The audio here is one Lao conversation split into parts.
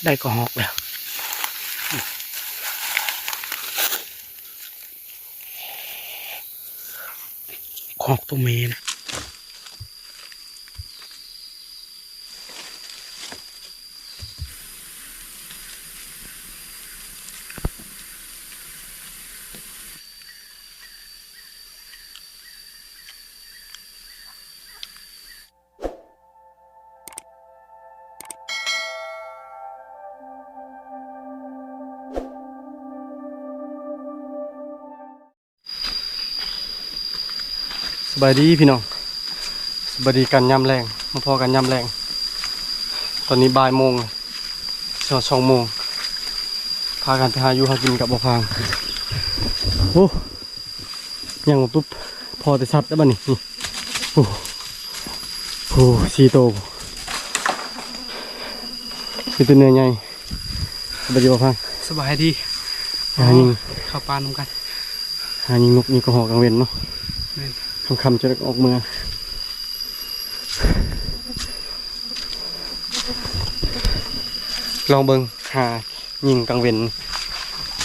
ໄດ້ກະຮອກແລ້ວ ຮອກໂຕແມ່ນະ. ສະບາຍດີພີ່ນ້ອງ ສະບາຍດີກັນຍາມແລງ ມາພໍ້ກັນຍາມແລງ. ຕອນນີ້ບ່າຍໂມງ ຊິຮອດສອງໂມງ ພາກັນໄປຫາຢູ່ຫາກິນກັບບໍ່ພາງ. ໂອ້ ຍ່າງມາປຸບ ພໍ້ແຕ່ສັດແລ້ວບັດນີ້. ນີ້ ໂອ້ ໂອ້ ສີ່ໂຕ ມີແຕ່ເນື້ອໃຫຍ່. ສະບາຍດີບໍ່ພັງ? ສະບາຍດີ. ຫາຍິງ ເຂົ້າປ່ານຳກັນ ຫາຍິງນົກຍິງກະຮອກກາງເວັນເນາະ. ແມ່ນ ຄ່ຳໆ ຈະໄດ້ອອກເມືອ. ລອງເບິ່ງ ຫາຍິງກາງເວັນ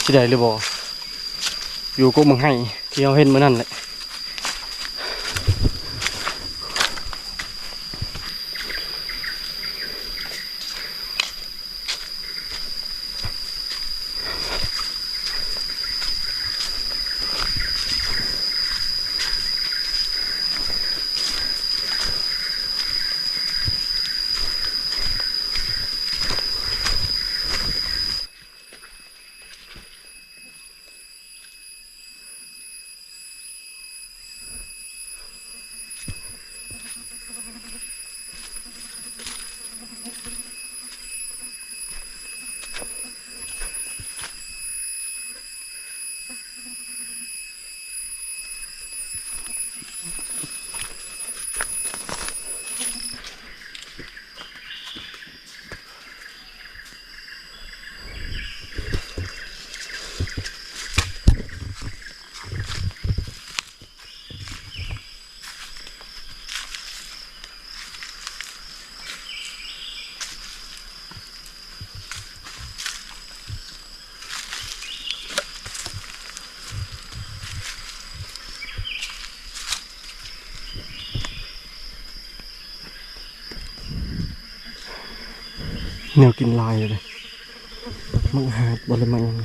ຊິໄດ້ຫຼືບໍ່ ຢູ່ກົກເມືອງໄຮ່ ທີ່ເຮົາເຫັນມື້ນັ້ນແຫຼະ. ແນວກິນຫຼາຍເລີຍ ໝາກຫາດບໍ່ ຫຼືໝາກຫຍັງ.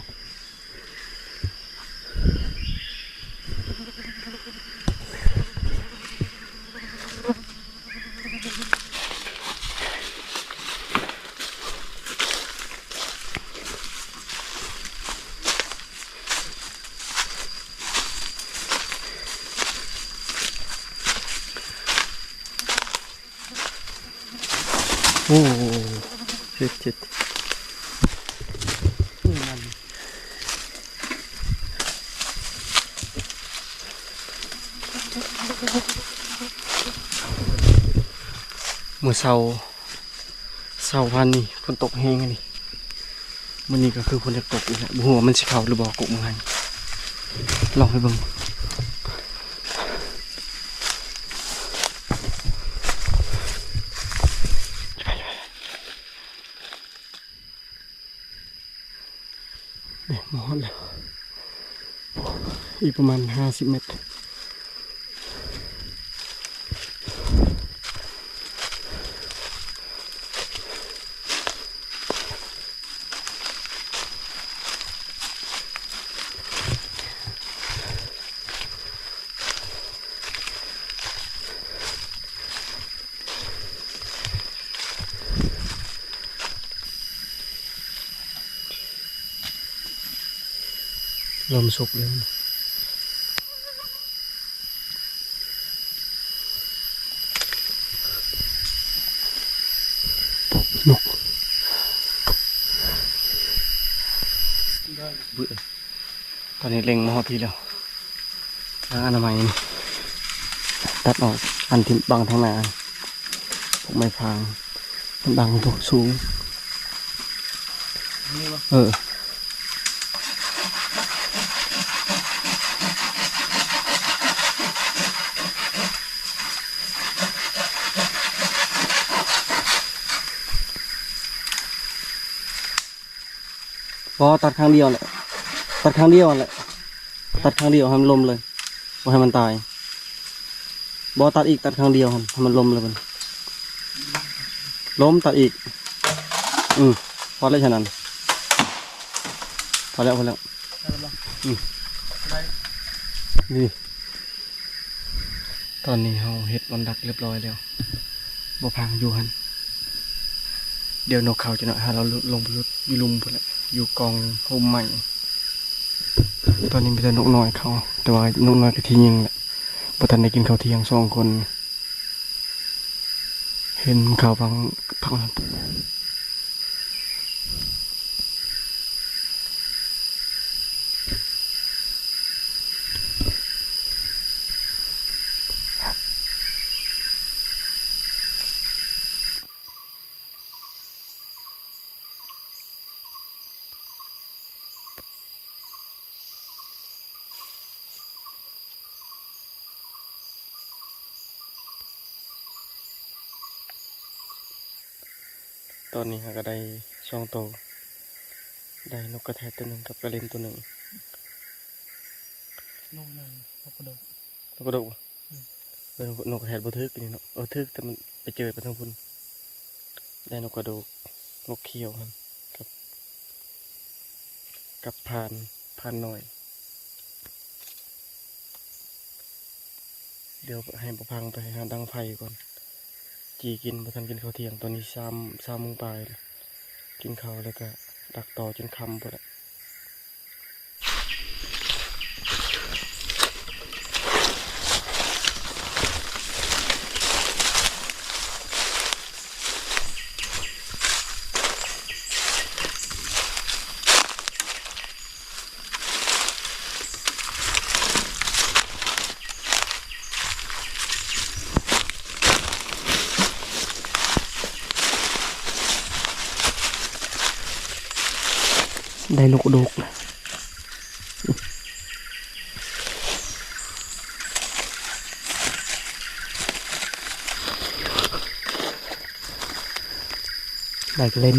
ໂອ້ ເຈັບ ເຈັບ. ມື້ເຊົ້າ ເຊົ້າວານນີ້ຝົນຕົກແຮງອີ່ຫຼີ. ມື້ນີ້ກະຄືຝົນຢາກຕົກອີກແຫຼະ ບໍ່ຮູ້ວ່າມັນຊິເຂົ້າຫຼືບໍ່ ກົກເມືອງໄຮ່ ລອງໄປເບິ່ງ. ນີ້ ມາຮອດແລ້ວ ອີກປະມານຫ້າສິບແມັດ. ລົມຊຸກເລີຍ. ນົກ ຕອນນີ້ເລັງມາຮອດພີ້ແລ້ວ. ທາງອະນາໄມນີ້ ຕັດອອກອັນທີ່ບັງທາງໜ້າ ພວກໄມ້ພາງ ມັນບັງພວກສູງ. ເອີ. ໂ ບໍ່ ຕັດຂ້າງດຽວແຫຼະ ຕັດຂ້າງດຽວຫັ້ນແຫຼະ ຕັດຂ້າງດຽວໃຫ້ມັນລົ້ມເລີຍ ບໍ່ໃຫ້ມັນຕາຍ. ບໍ່ ຕັດອີກ ຕັດຂ້າງດຽວຫັ້ນ ໃຫ້ມັນລົ້ມເລີຍບັດນີ້ ລົ້ມ ຕັດອີກ. ອື ພໍແລ້ວ ສະນັ້ນ ພໍແລ້ວ ພໍແລ້ວ. ອື ນີ້ ຕອນນີ້ເຮົາເຮັດບ່ອນດັກຮຽບຮ້ອຍແລ້ວ ບໍ່ພັງຢູ່ຫັ້ນ. ດຽວນົກເຂົາຈັກໜ້ອຍ ຫາເຮົາລົງໄປຫຼຸດຢູ່ລຸ່ມພຸ້ນແຫຼະ ຢູ່ກອງຮົ່ມໄມ້. ຕອນນີ້ມີແຕ່ນົກນ້ອຍເຂົາ ແຕ່ວ່ານົກນ້ອຍກະທີ່ຍິງແຫຼະ ບໍ່ທັນໄດ້ກິນເຂົ້າທ່ຽງສອງຄົນ. ເຫັນເຂົາພັງ ພັງ ຕອນນີ້ເຮົາກະໄດ້ສອງໂຕ ໄດ້ນົກກະແທດໂຕໜຶ່ງກັບກະເລັນໂຕໜຶ່ງ. ນົກຫຍັງ? ນົກກະໂດກ. ນົກກະໂດກບໍ່? ອື ເອີ ນົກ ນົກກະແທດບໍ່ຖືກນີ້ເນາະ. ເອີ ຖືກ ແຕ່ມັນໄປເຈີໄປທາງພຸ້ນ. ໄດ້ນົກກະໂດກ ນົກຂຽວຫັ້ນ ກັບ ກັບພານ ພານນ້ອຍ. ດຽວໃຫ້ບ່າວພັງໄປຫາດັງໄຟກ່ອນ ຈີ່ກິນ ບໍ່ທັນກິນເຂົ້າທ່ຽງ. ຕອນນີ້ສາມ ສາມໂມງປາຍແລ້ວ ກິນເຂົ້າແລ້ວກະດັກຕໍ່ຈົນຄ່ຳພຸ້ນແຫຼະ. ໄດ້ນົກກະໂດກ ໄດ້ກະເລັນ.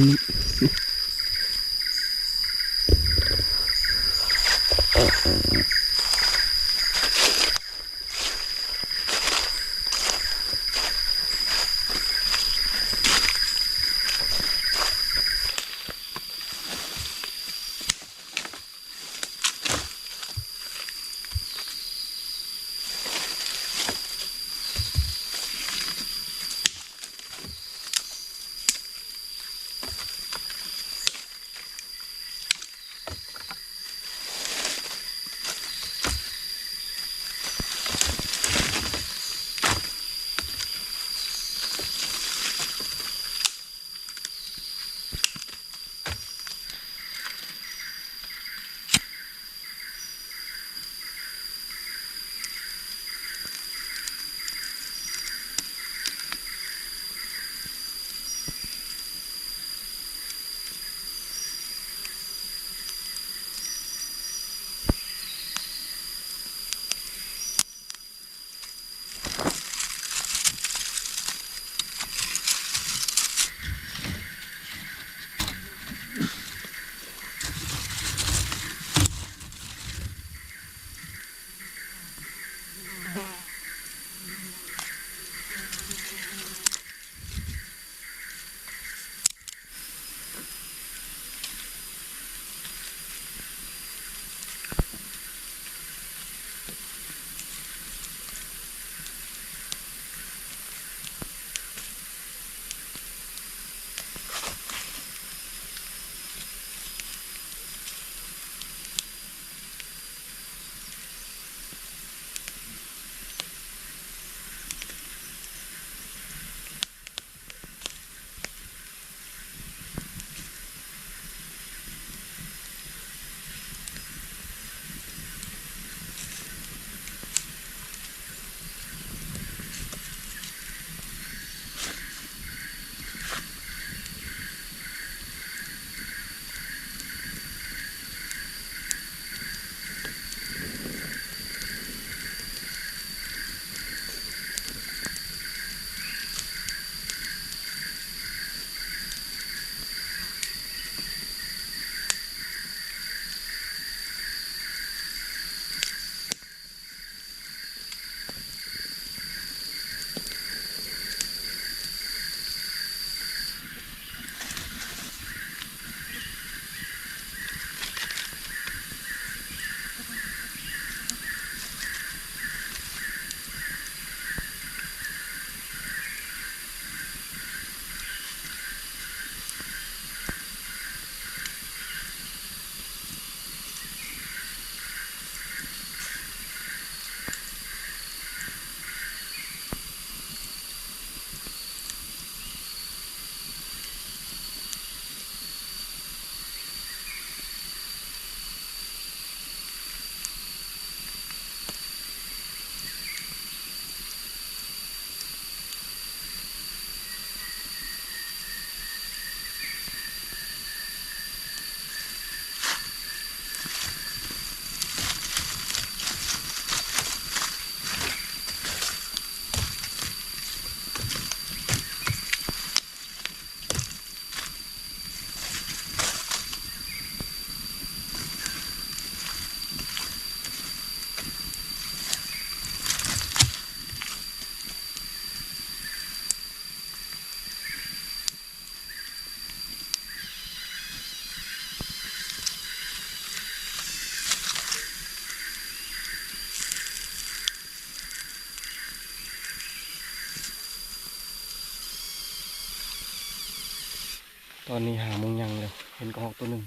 ຕອນນີ້ຫ້າໂມງຫຍັງແລ້ວ ເຫັນກະຮອກໂຕໜຶ່ງ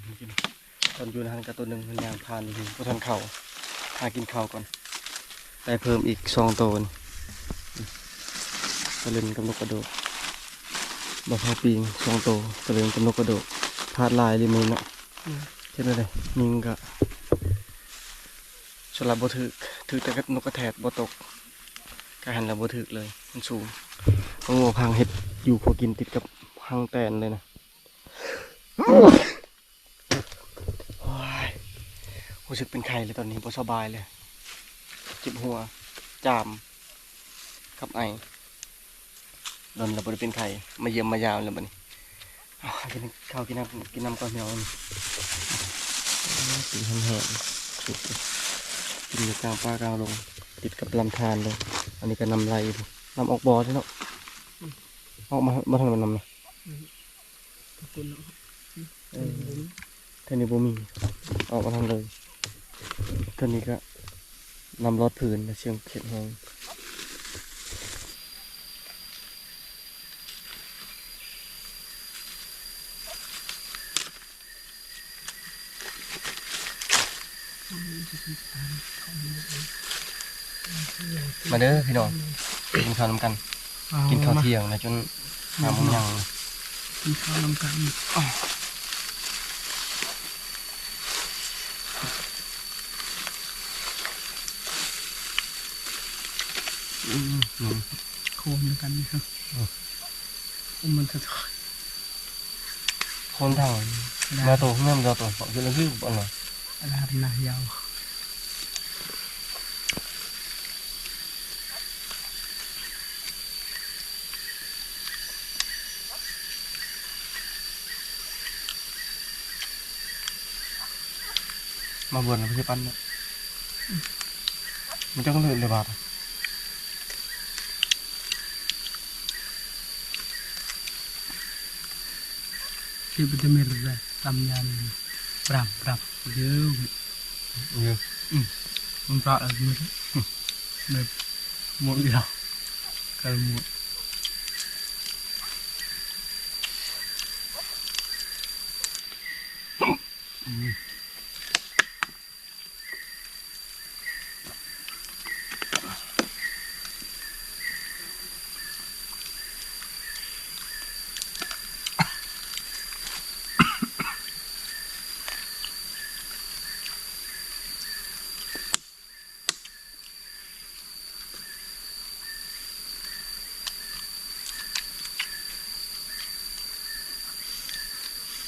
ຕອນຢູ່ຫັ້ນກະໂຕໜຶ່ງ ມັນຍ່າງຜ່ານຢູ່ ບໍ່ທັນເຂົ້າ ຫາກິນເຂົ້າກ່ອນ. ໄດ້ເພີ່ມອີກສອງໂຕນີ້ ຕະເລັນກັບນົກກະໂດກ ບໍ່ພໍປີງສອງໂຕ ຕະເລັນກັບນົກກະໂດກ ພາດຫຼາຍອີ່ຫຼີມື້ນີ້ເນາະ. ອືມ ເຮັດແນວໃດ ຍິງກະ ສະລັບບໍ່ຖືກ ຖືກແຕ່ກັບນົກກະແທດບໍ່ຕົກ ກະຫັນແລ້ວບໍ່ຖືກເລີຍ ມັນສູງ. ມະມ່ວງພັງເຮັດຢູ່ພໍກິນຕິດກັບຮັງແຕນເລີຍນະ. ໂອ້ຍ ຮູ້ສຶກເປັນໄຂ້ເລີຍຕອນນີ້ ບໍ່ສະບາຍເລີຍ ເຈັບຫົວ ຈາມ ກັບໄອ ດົນແລ້ວບໍ່ໄດ້ເປັນໄຂ້ ມາຢ້ຽມມາຢາມແລ້ວບັດນີ້. ເອົາ ກິນເຂົ້າກິນນ້ຳ ກິນນ້ຳກ່ອນພີ່ນ້ອງ. ໂອ້ຍ ປີແຫ້ງໆ ສຸດເລີຍ ກິນຢູ່ກາງປ່າກາງດົງ ຕິດກັບລຳທານເລີຍ. ອັນນີ້ກະນ້ຳໄຫຼ ນ້ຳອອກບໍ່ເດເນາະ. ອືມ ອອກມາ ບໍ່ທັນວ່ານ້ຳນະ. ອືມ ເອີ ເທື່ອນີ້ບໍ່ມີ ອອກມາທາງເດີມ. ເທື່ອນີ້ກະນ້ຳລອດພື້ນ ແລະ ສຽງເຂດແຮງ. ມາເດີພີ່ນ້ອງ ກິນເຂົ້ານຳກັນ. ເອົາ ກິນເຂົ້າ ມາ ທ່ຽງແລ້ວ ຈົນຫ້າໂມງຫຍັງ ກິນເຂົ້ານຳກັນ. ອືມ ໂຄນນຳກັນນີ້ ອືມ ມັນສະທ້ອນ ໂຄນທາງ ນະ ມາໂຕ ແມ່ນບໍ່ໂຕ ເຂົາເຮັດລະຄືບໍ່ນະ ອັນນັ້ນນະ ຍາວ. ມາບວນນະ ເພິ່ນຊິປັ້ນເນາະ ມັນຈັກເລີດເລີຍບາດ. ທີ່ວິຕາມິນແຫຼະ ຕຳຍານີ້ ປາບ ປາບ ເດີ ເອີ ອືມ ມັນປະ ເອີ ມັນ ອືມ ເລີຍ ໝົດແລ້ວ ກະໝົດ. ອືມ. ນ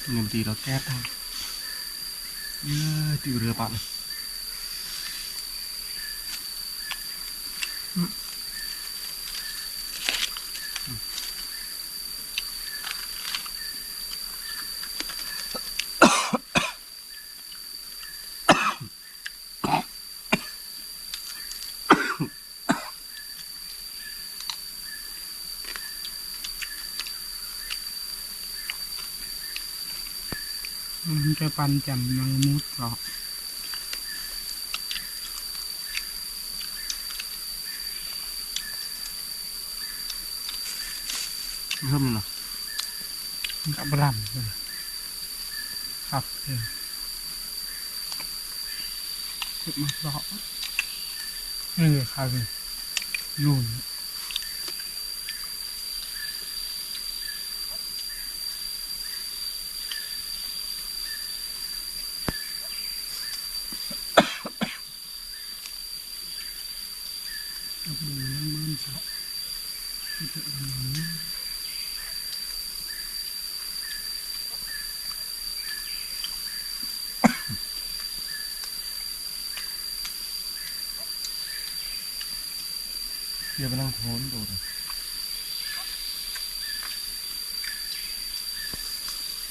ີ້ມັນຕີລະແກດ ເອີ ຕິວເຮືອປານ ອືມ. ມັນຈະປັ່ນຈຳນາງມຸດເນາະ. ເລີ່ມແລ້ວ ມັນກະບະດຳ ຄັກເລີຍ ເກັບມາເລາະ ນີ້ຄັກເລີຍ ຢູ່ ຢ່າໄປນັ່ງໂທນໂດດ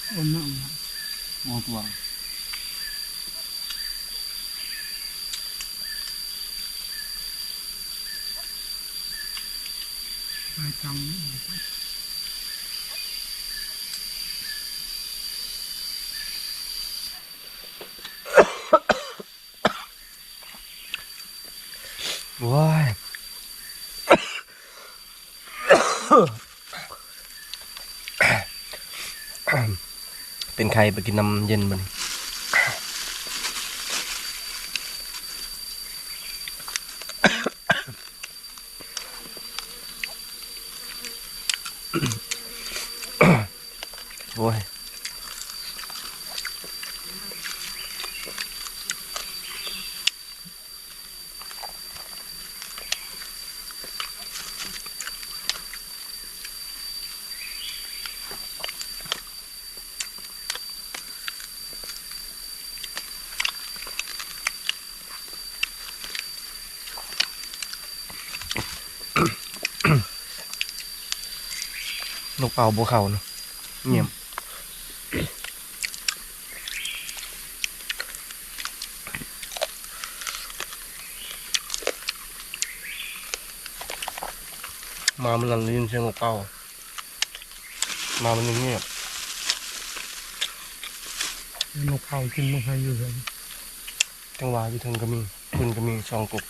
ໂອ້ ໜາວ ໂອ້ ຕົວ ໄປຈັງ. ໂອ້ຍ ເ ໄຂ່ໄປກິນນ້ຳເຢັນບັດນີ້. ໂອ້ຍ. ນົກເປົ້າບໍ່ເຂົ້າເນາະ ງຽບ. ມາມື້ນັ້ນໄດ້ຍິນສຽງນົກເປົ້າ ມາມື້ນີ້ງຽບ. ນົກເປົ້າກິນໝາກໄຮຢູ່ເທິງ. ຈັ່ງວ່າຢູ່ເທິງກໍມີ ຂຶ້ນກໍມີສອງກົກ.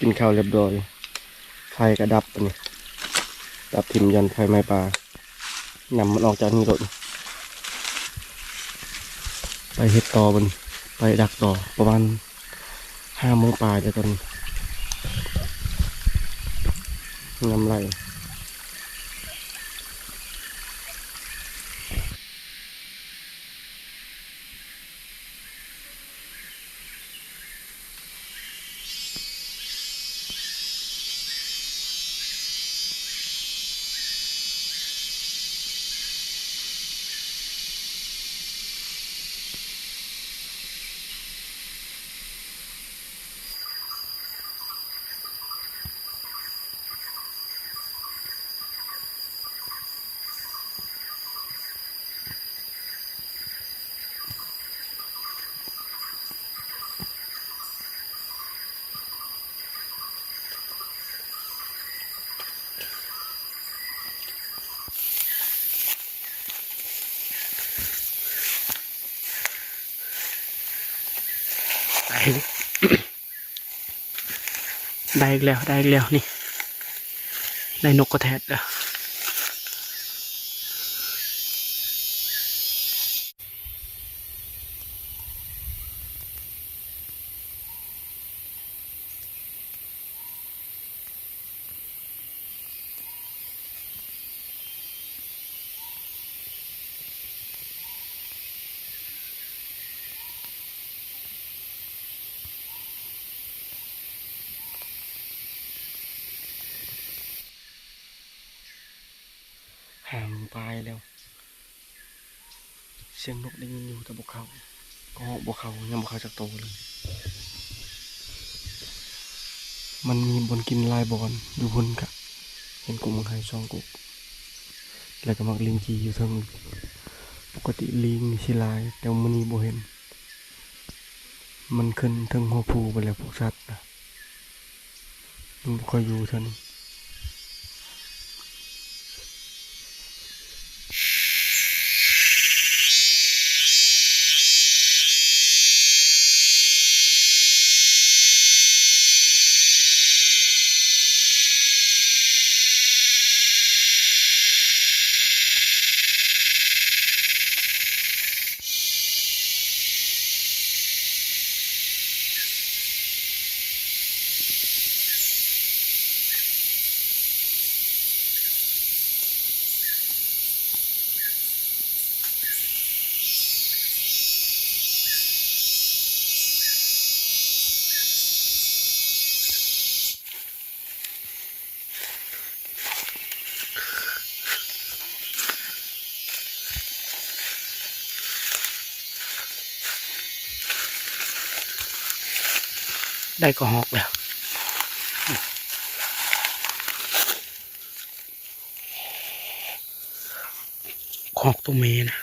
ກິນເຂົ້າລຽບຮ້ອຍ ໄຟກໍດັບ ອັນນີ້ດັບຖິ້ມ ຢ້ານໄຟໄໝ້ປ່າ. ນຳມັນອອກຈາກນີ້ໂລດ ໄປເຮັດຕໍ່ບັດນີ້ ໄປດັກຕໍ່ ປະມານຫ້າໂມງປາຍແລ້ວຕອນນີ້ ຍາມໄລ່. ໄດ້ ໄດ້ອີກແລ້ວ ໄດ້ອີກແລ້ວ ນີ້ ໄດ້ນົກກະແທດແລ້ວ. ຫ້າໂມງປາຍແລ້ວ ສຽງນົກໄດ້ຍິນຢູ່ ແຕ່ບໍ່ເຂົ້າ ກໍຮ້ອງບໍ່ເຂົ້າ ຍັງບໍ່ເຂົ້າຈັກໂຕເລີຍ. ມັນມີບ່ອນກິນຫຼາຍບ່ອນ ຢູ່ພຸ້ນກະເຫັນກົກໝາກໄຮສອງກົກ ແລ້ວກໍໝາກລິງຈີຢູ່ເທິງ. ປົກກະຕິລິງນີ້ຊິຫຼາຍ ແຕ່ມື້ນີ້ບໍ່ເຫັນ. ມັນຂຶ້ນເທິງຫົວພູໄປແລ້ວ ພວກສັດນະ ມັນບໍ່ຄ່ອຍຢູ່ເທື່ອນີ້. ໄດ້ກະຮອກແລ້ວ. ອອກຕົວແມ່ນະ.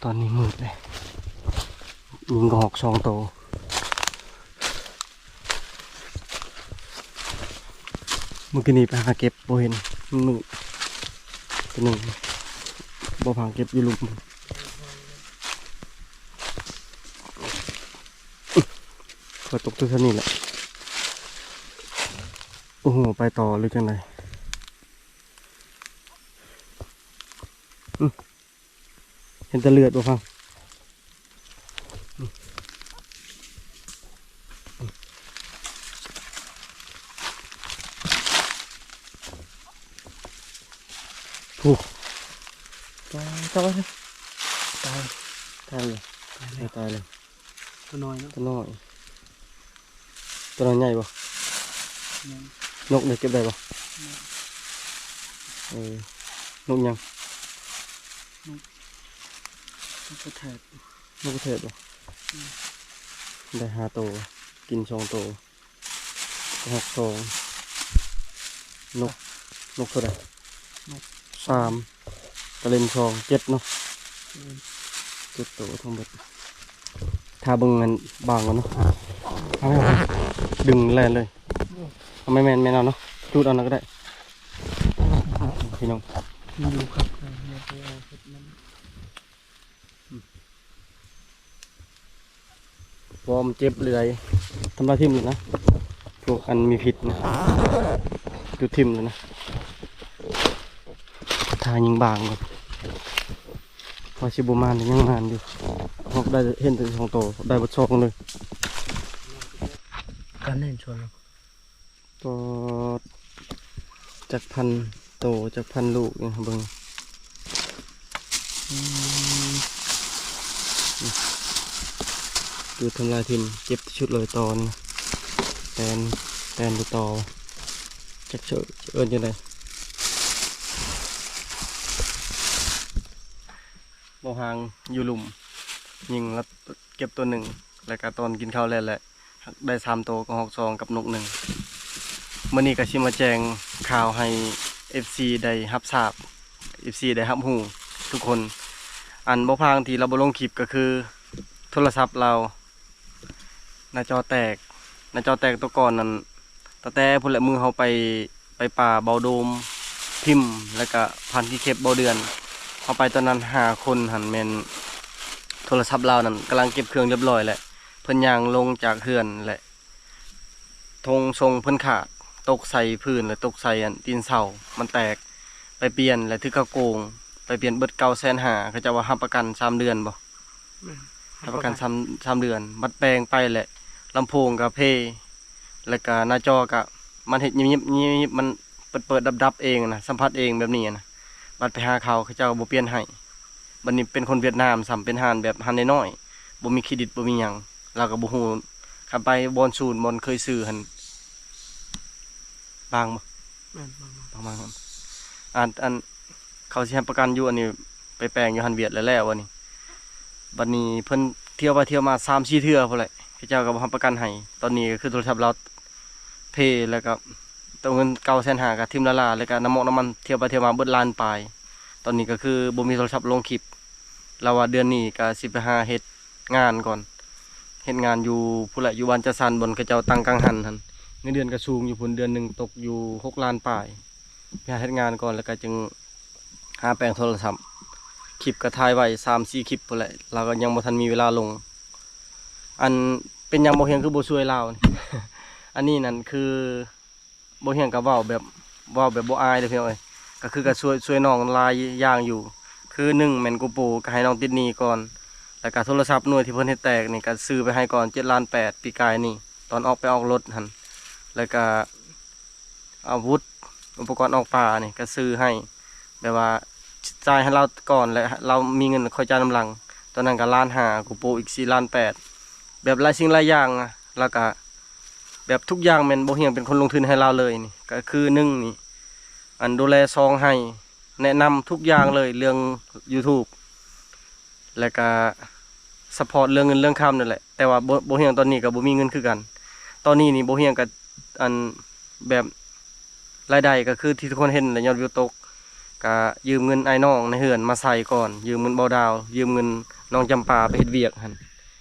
ຕອນນີ້ມືດເລີຍ ຍິງກະຮອກສອງໂຕ. ມື້ກີ້ນີ້ໄປຫາເກັບບໍ່ເຫັນ ມັນມືດ ໂຕໜຶ່ງ ບໍ່ພາເກັບຢູ່ລຸ່ມ. ຂ້ອຍຕົກແຖວນີ້ແຫຼະ. ໂອ້ໂຫ ໄປຕໍ່ຫຼືຈັ່ງໃດ? ອື ເຫັນແຕ່ເລືອດບໍ່ຟັງ. ໂອ້ ຕາຍ ຕາຍ ຕາຍ ຕາຍເລີຍ ຕາຍເລີຍ ຕາຍເລີຍ. ຕົວນ້ອຍເນາະ ຕົວນ້ອຍ ຕົວນ້ອຍໃຫຍ່ບໍ່? ຍັງ ນົກໄດ້ເກັບໄດ້ບໍ່? ຍັງ ເອີ ນົກຫຍັງ? ນົກ ນົກກະແທກ ນົກກະແທກບໍ່? ອືມ ໄດ້ຫ້າໂຕ ກິນສອງໂຕ. ກະຮອກສອງ ນົກ ນົກເທົ່າໃດ? ນົກ ສາມ ກະເລັນສອງ ເຈັດເນາະ ອືມ ເຈັດໂຕທັງເບິດ. ຖ້າເບິ່ງອັນບາງກ່ອນເນາະ ເອົາ ດຶງແລ່ນເລີຍ. ເອົາ ແມ່ນໆ ແມ່ນເອົາເນາະ ຈູດເອົານະກະໄດ້ ພີ່ນ້ອງ ມັນຢູ່ຄັກ ເຮົາໄປເອົາເຮັດມັນ. ບໍ່ ມັນເຈັບເລື້ອຍ ທຳລາຍຖິ້ມເລີຍນະ ພວກອັນມີພິດນະ ຈຸດຖິ້ມເລີຍນະ. ຖ້າຍິງບາງກ່ອນ ວ່າຊິບໍ່ມານ ຍັງມານຢູ່ ເຮົາໄດ້ເຫັນແຕ່ສອງໂຕ ໄດ້ເບິດສອງເລີຍ. ການເຫັນຊວນ ປອດ ຈັກພັນໂຕ ຈັກພັນລູກນີ້ເບິ່ງ. ອືມ ຈຸດທຳລາຍຖິ້ມ ເຈັບທີ່ສຸດເລີຍຕອນ ແຕນ ແຕນໄປຕໍ່ ຈັກເອີ້ນຈັ່ງໃດ. ບໍ່ຫ່າງຢູ່ລຸ່ມ ຍິງລະເກັບໂຕໜຶ່ງ ແລ້ວກະຕອນກິນເຂົ້າແລ້ວແຫຼະ ໄດ້ສາມໂຕ ກະຮອກສອງກັບນົກໜຶ່ງ. ມື້ນີ້ກະຊິມາແຈ້ງຂ່າວໃຫ້ເອັຟຊີໄດ້ຮັບຊາບ ເອັຟຊີໄດ້ຮັບຮູ້ທຸກຄົນ. ອັນບໍ່ພາງທີ່ລາວບໍ່ລົງຄລິບກະຄືໂທລະສັບລາວໜ້າຈໍແຕກ ໜ້າຈໍແຕກໂຕກ່ອນນັ້ນ ຕັ້ງແຕ່ພຸ້ນແຫຼະ ມື້ເຮົາໄປ ໄປປ່າເບົາໂດມ ພິມ ແລ້ວກະຜ່ານທີ່ເຂດເບົາເດືອນ ເຮົາໄປຕອນນັ້ນຫ້າຄົນຫັ້ນ ແມ່ນໂທລະສັບລາວນັ້ນກຳລັງເກັບເຄື່ອງຮຽບຮ້ອຍແຫຼະ ເພິ່ນຍ່າງລົງຈາກເຮືອນແຫຼະ ຖົງຊົງເພິ່ນຂາດ ຕົກໃສ່ພື້ນ ແລະ ຕົກໃສ່ອັນຕີນເສົາ ມັນແຕກ ໄປປ່ຽນ ແລະ ຖືກເຂົາໂກງ ໄປປ່ຽນເບິດເກົ້າແສນຫ້າ ເຂົາເຈົ້າວ່າຮັບປະກັນສາມເດືອນບໍ? ແມ່ນ ຮັບປະກັນສາມ ສາມເດືອນ ບັດແປງໄປແຫຼະ ລຳໂພງກະເພ ແລ້ວກະໜ້າຈໍກະ ມັນເຮັດຍິບໆ ຍິບໆ ມັນເປີດໆດັບໆເອງນະ ສຳຜັດເອງແບບນີ້ນະ ບັດໄປຫາເຂົາ ເຂົາເຈົ້າກະບໍ່ປ່ຽນໃຫ້. ບັດນີ້ເປັນຄົນຫວຽດນາມຊ້ຳ ເປັນຮ້ານແບບຮ້ານນ້ອຍໆ ບໍ່ມີເຄຣດິດ ບໍ່ມີຫຍັງ ລາວກະບໍ່ຮູ້ ຄັນໄປບ່ອນສູນ ບ່ອນເຄີຍຊື້ຫັ້ນ ບາງບໍ່? ແມ່ນ ບາງໆ ບາງໆ ອັນ ອັນ ເຂົາຊິຮັບປະກັນຢູ່ ອັນນີ້ໄປແປງຢູ່ຮ້ານຫວຽດແລ້ວໆ ອັນນີ້ ບັດນີ້ເພິ່ນທຽວໄປທຽວມາສາມສີ່ເທື່ອພຸ້ນແຫຼະ ເຂົາເຈົ້າກະບໍ່ຮັບປະກັນໃຫ້. ຕອນນີ້ກະຄືໂທລະສັບລາວເພ ແລ້ວກະ ໂຕະເງິນເກົ້າແສນຫ້າ ກໍຖິ້ມລ້າໆ ແລ້ວກໍນ້ຳມັນ ນ້ຳມັນ ທ່ຽວໄປທ່ຽວມາເບິດລ້ານປາຍ. ຕອນນີ້ກໍຄືບໍ່ມີໂທລະສັບລົງຄລິບ. ລາວວ່າເດືອນນີ້ກໍຊິໄປຫາເຮັດງານກ່ອນ ເຮັດງານຢູ່ພຸ້ນແຫຼະ ຢູ່ບ້ານຈັດສັນ ບ່ອນເຂົາເຈົ້າຕັ້ງກັງຫັນຫັ້ນ. ເງິນເດືອນກໍສູງຢູ່ພຸ້ນ ເດືອນໜຶ່ງຕົກຢູ່ຫົກລ້ານປາຍ. ໄປຫາເຮັດງານກ່ອນ ແລ້ວກໍຈຶ່ງຫາແປງໂທລະສັບ. ຄລິບກໍຖ່າຍໄວ້ສາມສີ່ຄລິບພຸ້ນແຫຼະ ລາວກໍຍັງບໍ່ທັນມີເວລາລົງ. ອັນ ເປັນຫຍັງບໍ່ຮຽງຄືບໍ່ຊ່ວຍລາວນີ້? ອັນນີ້ນັ້ນຄື ບໍ່ຮຽງກໍເວົ້າແບບ ເວົ້າແບບບໍ່ອາຍເດ້ພີ່ນ້ອງເອີຍ. ກໍຄືກໍຊ່ວຍ ຊ່ວຍນ້ອງຫຼາຍຢ່າງຢູ່. ຄືໜຶ່ງແມ່ນໂກໂປ ກໍໃຫ້ນ້ອງຕິດໜີ້ກ່ອນ. ແລ້ວກໍໂທລະສັບໜ່ວຍທີ່ເພິ່ນເຮັດແຕກນີ້ ກໍຊື້ໄປໃຫ້ກ່ອນເຈັດລ້ານແປດ ປີກາຍນີ້ ຕອນອອກໄປອອກລົດຫັ້ນ. ແລ້ວກໍອາວຸດ ອຸປະກອນອອກປ່ານີ້ ກໍຊື້ໃຫ້ ແບບວ່າຈ່າຍໃຫ້ລາວກ່ອນ ແລ້ວລາວມີເງິນຄ່ອຍຈ່າຍນຳຫຼັງ. ຕອນນັ້ນກໍລ້ານຫ້າ ໂກໂປອີກສີ່ລ້ານແປດ ແບບຫຼາຍສິ່ງຫຼາຍຢ່າງນະ. ແລ້ວກໍ ແບບທຸກຢ່າງແມ່ນບໍ່ຮຽງເປັນຄົນລົງທຶນໃຫ້ລາວເລີຍນີ້. ກໍຄືໜຶ່ງນີ້ ອັນ ດູແລຊ່ອງໃຫ້ ແນະນຳທຸກຢ່າງເລີຍ ເລື່ອງ YouTube ແລ້ວກະ support ເລື່ອງເງິນເລື່ອງຄຳນັ້ນແຫຼະ. ແຕ່ວ່າບໍ່ ບໍ່ຮຽງຕອນນີ້ກໍບໍ່ມີເງິນຄືກັນ. ຕອນນີ້ນີ້ບໍ່ຮຽງກໍ ອັນ ແບບ ລາຍໄດ້ກໍຄືທີ່ທຸກຄົນເຫັນແຫຼະ ຍອດວິວຕົກ. ກະຢືມເງິນອ້າຍນ້ອງໃນເຮືອນມາໃຊ້ກ່ອນ, ຢືມເງິນເບົາດາວ, ຢືມເງິນນ້ອງຈຳປາໄປເຮັດວຽກຫັ້ນ.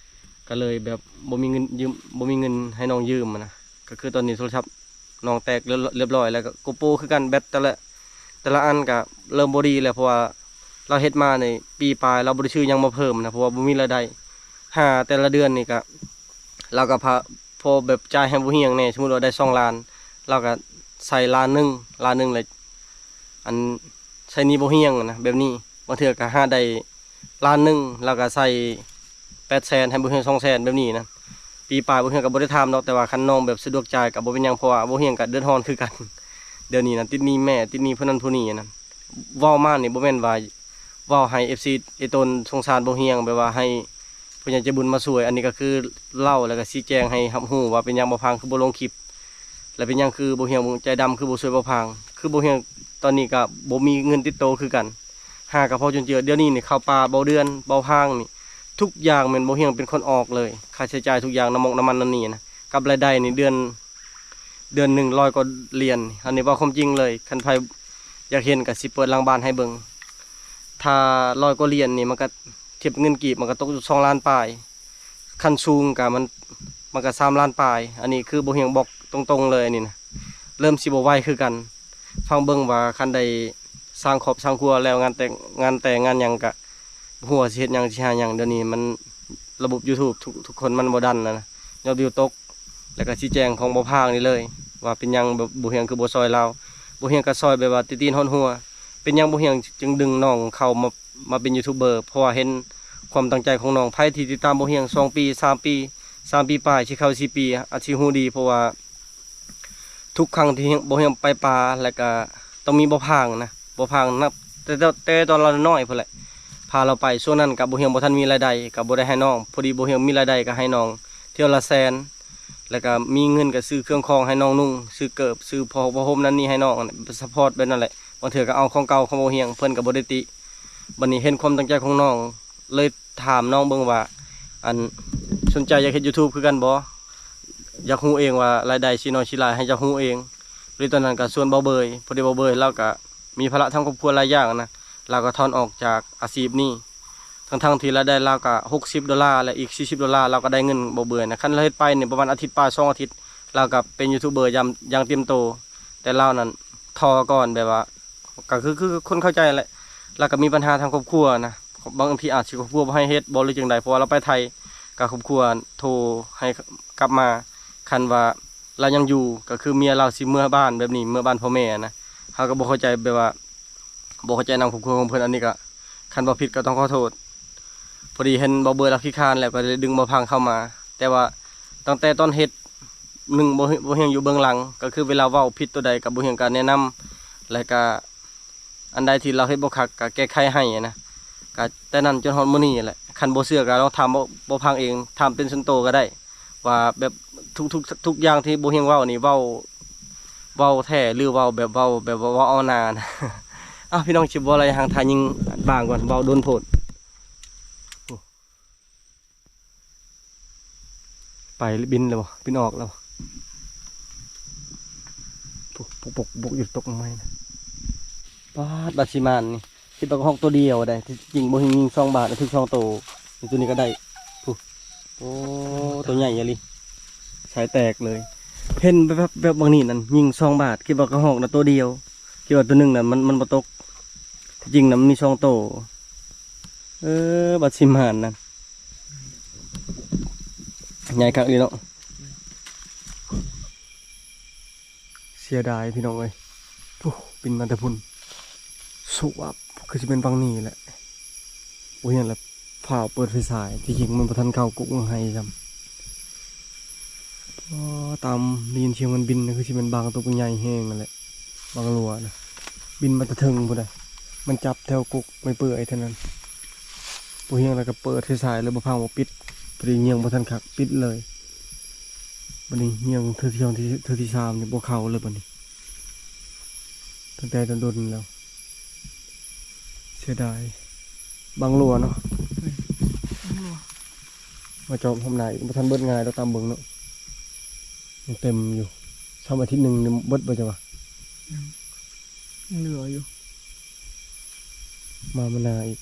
ກໍເລີຍແບບບໍ່ມີເງິນຢືມ ບໍ່ມີເງິນໃຫ້ນ້ອງຢືມນະ. ກໍຄືຕອນນີ້ໂທລະສັບນ້ອງແຕກ ລ- ລຽບຮ້ອຍ ແລ້ວກໍໂກໂປຄືກັນ ແບັດແຕ່ລະ ແຕ່ລະອັນກໍເລີ່ມບໍ່ດີແລ້ວ ເພາະວ່າລາວເຮັດມານີ້ປີປາຍ ລາວບໍ່ໄດ້ຊື້ຫຍັງມາເພີ່ມນະ ເພາະວ່າບໍ່ມີລາຍໄດ້. ຫາແຕ່ລະເດືອນນີ້ກໍ ລາວກໍພາ ພໍແບບຈ່າຍໃຫ້ບໍ່ຮຽງແດ່ ສົມມຸດວ່າໄດ້ສອງລ້ານ ລາວກໍໃສ່ລ້ານໜຶ່ງ ລ້ານໜຶ່ງແລ້ວ ອັນ ໃຊ້ໜີ້ບໍ່ຮຽງນະ ແບບນີ້. ບາງເທື່ອກໍຫາໄດ້ລ້ານໜຶ່ງ ລາວກໍໃສ່ແປດແສນ ໃຫ້ບໍ່ຮຽງສອງແສນ ແບບນີ້ນະ. ປີປາຍບໍ່ຮຽງກໍບໍ່ໄດ້ຖາມດອກ ແຕ່ວ່າຄັນນ້ອງແບບສະດວກຈ່າຍກໍບໍ່ເປັນຫຍັງ ເພາະວ່າບໍ່ຮຽງກໍເດືອດຮ້ອນຄືກັນ. ດຽວນີ້ນະ ຕິດໜີ້ແມ່ ຕິດໜີ້ຜູ້ນັ້ນຜູ້ນີ້ນະ. ເວົ້າມານີ້ບໍ່ແມ່ນວ່າເວົ້າໃຫ້ເອັຟຊີເອຕົນສົງສານບໍ່ຮຽງ ແບບວ່າໃຫ້ຜູ້ໃຫຍ່ໃຈບຸນມາຊ່ວຍ. ອັນນີ້ກໍຄືເລົ່າ ແລ້ວກໍຊີ້ແຈງໃຫ້ຮັບຮູ້ວ່າເປັນຫຍັງບໍ່ພັງຄືບໍ່ລົງຄລິບ ແລະເປັນຫຍັງຄືບໍ່ຮຽງໃຈດຳ ຄືບໍ່ຊ່ວຍບໍ່ພັງ. ຄືບໍ່ຮຽງຕອນນີ້ກໍບໍ່ມີເງິນຕິດໂຕຄືກັນ ຫາກໍພໍຈຸນເຈືອ. ດຽວນີ້ນີ້ເຂົ້າປ່າເບົາເດືອນ ເບົາພາງນີ້ ທຸກຢ່າງແມ່ນບໍ່ຮຽງເປັນຄົນອອກເລີຍ. ຄ່າໃຊ້ຈ່າຍທຸກຢ່າງ ນ້ຳມັນ ນ້ຳມັນນັ້ນນີ້ນະ ກັບລາຍໄດ້ນີ້ເດືອນ ເດືອນໜຶ່ງຮ້ອຍກວ່າຫຼຽນ. ອັນນີ້ເວົ້າຄວາມຈິງເລີຍ ຄັນໃຜຢາກເຫັນກໍຊິເປີດຫຼັງບ້ານໃຫ້ເບິ່ງ. ຖ້າຮ້ອຍກວ່າຫຼຽນນີ້ ມັນກໍ ທຽບເປັນເງິນກີບ ມັນກໍຕົກຢູ່ສອງລ້ານປາຍ. ຄັນສູງກໍມັນ ມັນກໍສາມລ້ານປາຍ. ອັນນີ້ຄືບໍ່ຮຽງບອກຕົງໆເລີຍ ອັນນີ້ນະ ເລີ່ມຊິບໍ່ໄຫວຄືກັນ. ຟັງເບິ່ງວ່າຄັນໄດ້ສ້າງຄອບສ້າງຄົວແລ້ວ ງານແຕ່ງ ງານແຕ່ງງານຫຍັງກະບໍ່ຮູ້ວ່າຊິເຮັດຫຍັງ ຊິຫາຫຍັງ. ດຽວນີ້ມັນ ລະບົບ YouTube ທຸກ ທຸກຄົນມັນບໍ່ດັນແລ້ວນະ ຍອດວິວຕົກ. ແລ້ວກະຊີ້ແຈງຂອງບໍ່ພາງນີ້ເລີຍ ວ່າເປັນຫຍັງແບບບໍ່ຮຽງຄືບໍ່ຊ່ອຍລາວ. ບໍ່ຮຽງກະຊ່ອຍແບບວ່າຕີຕີນຮອດຫົວ. ເປັນຫຍັງບໍ່ຮຽງຈຶ່ງດຶງນ້ອງເຂົ້າມາ ມາເປັນຢູທູບເບີ ເພາະວ່າເຫັນຄວາມຕັ້ງໃຈຂອງນ້ອງ. ໃຜທີ່ຕິດຕາມບໍ່ຮຽງສອງປີ ສາມປີ ສາມປີປາຍ ຊິເຂົ້າສີ່ປີ ອາດຊິຮູ້ດີ ເພາະວ່າທຸກຄັ້ງທີ່ບໍ່ຮຽງໄປປ່າ ແລ້ວກະຕ້ອງມີບໍ່ພາງນະ ບໍ່ພາງນັບແຕ່ ແຕ່ຕອນລາວນ້ອຍໆພຸ້ນແຫຼະ ພາລາວໄປ. ຊ່ວງນັ້ນກະບໍ່ຮຽງບໍ່ທັນມີລາຍໄດ້ ກະບໍ່ໄດ້ໃຫ້ນ້ອງ ພໍດີບໍ່ຮຽງມີລາຍໄດ້ກະໃຫ້ນ້ອງ ທ່ຽວລະແສນ ແລ້ວກະມີເງິນກະຊື້ເຄື່ອງຂອງໃຫ້ນ້ອງນຸ່ງ ຊື້ເກີບ ຊື້ຜ້າຫົ່ມ ຜ້າຫົ່ມນັ້ນນີ້ໃຫ້ນ້ອງ ຊັບພອດແບບນັ້ນແຫຼະ. ບາງເທື່ອກໍເອົາຂອງເກົ່າຂອງບໍ່ຮຽງ ເພິ່ນກໍບໍ່ໄດ້ຕິ. ບັດນີ້ເຫັນຄວາມຕັ້ງໃຈຂອງນ້ອງ ເລີຍຖາມນ້ອງເບິ່ງວ່າ ອັນ ສົນໃຈຢາກເຮັດຢູທູບຄືກັນບໍ່? ຢາກຮູ້ເອງວ່າລາຍໄດ້ຊິໜ້ອຍຊິຫຼາຍ ໃຫ້ເຈົ້າຮູ້ເອງ. ເລີຍຕອນນັ້ນກໍຊວນເບົາເບີຍ ພໍດີເບົາເບີຍລາວກໍມີພາລະທາງຄອບຄົວຫຼາຍຢ່າງນະ ລາວກໍຖອນອອກຈາກອາຊີບນີ້ ທັງໆທີ່ລາຍໄດ້ລາວກໍຫົກສິບໂດລາ ແລະ ອີກສີ່ສິບໂດລາ ລາວກໍໄດ້ເງິນເບົາເບີຍນະ. ຄັນລາວເຮັດໄປນີ້ປະມານອາທິດປາຍ ສອງອາທິດ ລາວກໍເປັນຢູທູບເບີຢ່າງ ຢ່າງເຕັມໂຕ. ແຕ່ລາວນັ້ນທໍ່ກ່ອນ ແບບວ່າ ກໍຄື ຄືຄົນເຂົ້າໃຈແຫຼະ ລາວກໍມີບັນຫາທາງຄອບຄົວນະ. ບາງທີອາດຊິຄອບຄົວບໍ່ໃຫ້ເຮັດບໍ່ ຫຼືຈັ່ງໃດ ເພາະວ່າລາວໄປໄທ ກໍຄອບຄົວໂທໃຫ້ກັບມາ. ຄັນວ່າລາວຍັງຢູ່ ກໍຄືເມຍລາວຊິເມືອບ້ານແບບນີ້ ເມືອບ້ານພໍ່ແມ່ນະ. ເຮົາກໍບໍ່ເຂົ້າໃຈ ແບບວ່າ ບໍ່ເຂົ້າໃຈນຳຄອບຄົວຂອງເພິ່ນ. ອັນນີ້ກໍຄັນເວົ້າຜິດກໍຕ້ອງຂໍໂທດ. ພໍດີເຫັນເບົາເບີຍລາວຂີ້ຄ້ານແລ້ວ ກໍເລີຍດຶງເບົາພັງເຂົ້າມາ. ແຕ່ວ່າຕັ້ງແຕ່ຕອນເຮັດ ໜຶ່ງ ບໍ່ ບໍ່ຮຽງຢູ່ເບື້ອງຫຼັງ ກໍຄືເວລາເວົ້າຜິດຕົວໃດກໍບໍ່ຮຽງກໍແນະນຳ ແລ້ວກໍອັນໃດທີ່ລາວເຮັດບໍ່ຄັກກໍແກ້ໄຂໃຫ້ນະ. ກໍແຕ່ນັ້ນຈົນຮອດມື້ນີ້ແຫຼະ ຄັນບໍ່ເຊື່ອກໍລອງຖາມເບົາ ເບົາພັງເອງ ຖາມເປັນສ່ວນໂຕກໍໄດ້ ວ່າແບບທຸກ ທຸກ ທຸກຢ່າງທີ່ບໍ່ຮຽງເວົ້ານີ້ ເວົ້າ ເວົ້າແທ້ ຫຼືເວົ້າແບບ ເວົ້າແບບວ່າເວົ້າເອົາໜ້ານະ. ອ້າວ ພີ່ນ້ອງ ຊິບໍ່ໄລ່ຫາງ ຖ້າຍິງບາງກ່ອນ ເວົ້າດົນໂພດ. ໂອ້ ໄປ ບິນແລ້ວບໍ່? ບິນອອກແລ້ວບໍ່? ໂພ ປຸກໆໆ ຢູ່ຕົກໃໝ່ນະ. ປາດ ບາດຊິມານນີ້ ຄິດວ່າກະຮອກໂຕດຽວໃດ໋ ທີ່ຈິງບໍ່ແມ່ນຍິງສອງບາດ ຖືກສອງໂຕ. ນີ້ ໂຕນີ້ກະໄດ້ ພຸ້ນ. ໂອ້ ໂຕໃຫຍ່ອີ່ຫຼີ ສາຍແຕກເລີຍ. ເຫັນແວບໆ ແບບບາງນີ້ນັ້ນ ຍິງສອງບາດ ຄິດວ່າກະຮອກນະໂຕດຽວ ຄິດວ່າໂຕໜຶ່ງນະ ມັນ ມັນບໍ່ຕົກ ທີ່ຈິງນະມັນມີສອງໂຕ. ເອີ ບາດຊິມານນັ້ນ ໃຫຍ່ຄັກອີ່ຫຼີເນາະ. ເສຍດາຍພີ່ນ້ອງເອີຍ ໂອ້ ບິນມາແຕ່ພຸ້ນ ສວບ ຄືຊິແມ່ນຝັ່ງນີ້ແຫຼະ. ໂອ້ຍ ຫັ້ນລະ ຟ້າວເປີດໄຟສາຍ ທີ່ຈິງມັນບໍ່ທັນເຂົ້າກົກໃຫ້ຊ້ຳ. ອໍ ຕາມໄດ້ຍິນສຽງມັນບິນ ຄືຊິແມ່ນບາງໂຕໃຫຍ່ແຮງຫັ້ນແຫຼະ ບາງຫຼວນະ ບິນມາແຕ່ເທິງພຸ້ນນະ. ມັນຈັບແຖວກົກໄມ້ເປືອຍເທົ່ານັ້ນ. ບໍ່ຮຽງແລ້ວກະເປີດໄຟສາຍເລີຍ ບໍ່ພັງບໍ່ປິດ ພໍດີເຍືອງບໍ່ທັນຄັກ ປິດເລີຍ. ບາດນີ້ເຍືອງເທື່ອທີ່ສອງ ເທື່ອທີ່ສາມນີ້ບໍ່ເຂົ້າເລີຍບາດນີ້ ຕັ້ງແຕ່ດົນໆແລ້ວ. ເສຍດາຍ ບັງຫຼົວເນາະ ບັງຫຼົວ ມາຈອບຮອບໜ້າອີກ ບໍ່ທັນເບິດງ່າຍດອກ ຕາມເບິ່ງເນາະ ຍັງເຕັມຢູ່. ຊ້ຳອາທິດໜຶ່ງນີ້ເບິດບໍ່ເຈົ້າວ່າ? ຍັງ ຍັງເຫຼືອຢູ່ ມາມື້ໜ້າອີກ.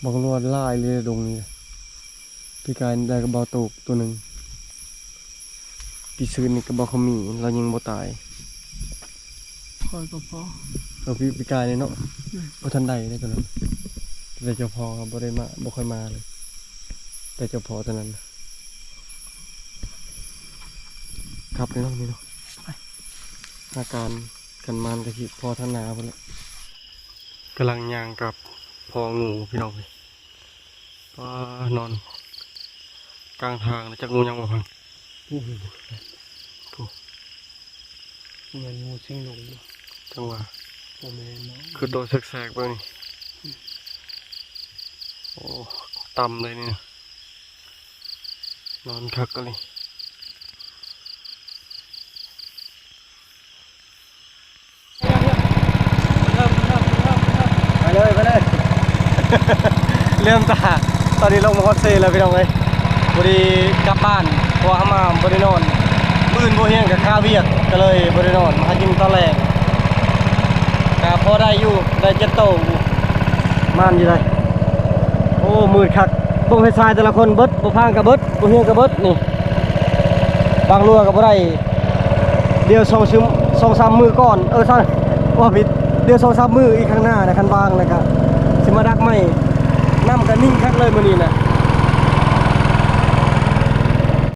ບັກຫຼວດຫຼາຍເລີຍດົງນີ້ ປີກາຍໄດ້ກະເບົາໂຕກໂຕໜຶ່ງ ປີຊືນນີ້ກະເບົາຂະໝີ ລາວຍິງບໍ່ຕາຍ. ຂ້ອຍກະພໍ ເອີ ປີ ປີກາຍນີ້ເນາະ ອືມ ບໍ່ທັນໄດ້ເດ້ໂຕນັ້ນ ແຕ່ເຈົ້າພໍ່ກະບໍ່ໄດ້ມາ ບໍ່ຄ່ອຍມາເລີຍ ແຕ່ເຈົ້າພໍ່ໂຕນັ້ນນະ. ກັບເລີຍເນາະ ນີ້ເນາະ ອາການຄັນມານກະຊິພໍທາງໜ້າພຸ້ນແຫຼະ. ກຳລັງຍ່າງກັບພໍງູພີ່ນ້ອງເອີຍ ປາ ນອນກາງທາງ ຈັກງູຫຍັງບໍ່ພັງ. ໂອ້ໂຫ ໂອ້ ແມ່ນງູຊິງລົມບໍ່? ຈັ່ງຫວະ ບໍ່ແມ່ນເນາະ ຄືໂຕແສກໆເບິ່ງນີ້. ໂອ້ ຕ່ຳເລີຍນີ້ນະ ນອນຄັກອີ່ຫຼີ. ໄປເລີຍ ໄປເລີຍ ເລີ່ມຕາ ຕອນນີ້ລົງມາຮອດເຊແລ້ວພີ່ນ້ອງເອີຍ ພໍດີກັບບ້ານ ເພາະວ່າເຮົາມາບໍ່ໄດ້ນອນ ມື້ອື່ນບໍ່ຮຽນກະຄາວຽກ ກະເລີຍບໍ່ໄດ້ນອນ ມາຫາກິນຕອນແລງ ກະພໍໄດ້ຢູ່ ໄດ້ເຈັດໂຕ ໝານຢູ່ໃດ໋. ໂອ້ ມືດຄັກ ເບິ່ງໄຟສາຍແຕ່ລະຄົນເບິດ ບໍ່ພັງກະເບິດ ບໍ່ຮຽນກະເບິດນີ້ ບາງຫຼວກະບໍ່ໄດ້ ດຽວສອງຊຶມ ສອງສາມມື້ກ່ອນ ເອີ ຊະ ເວົ້າຜິດ ດຽວສອງສາມມື້ອີກຂ້າງໜ້ານະ ຄັນວ່າງແລ້ວກະຊິມາດັກໃໝ່. ນ້ຳກະນິ່ງຄັກເລີຍມື້ນີ້ນະ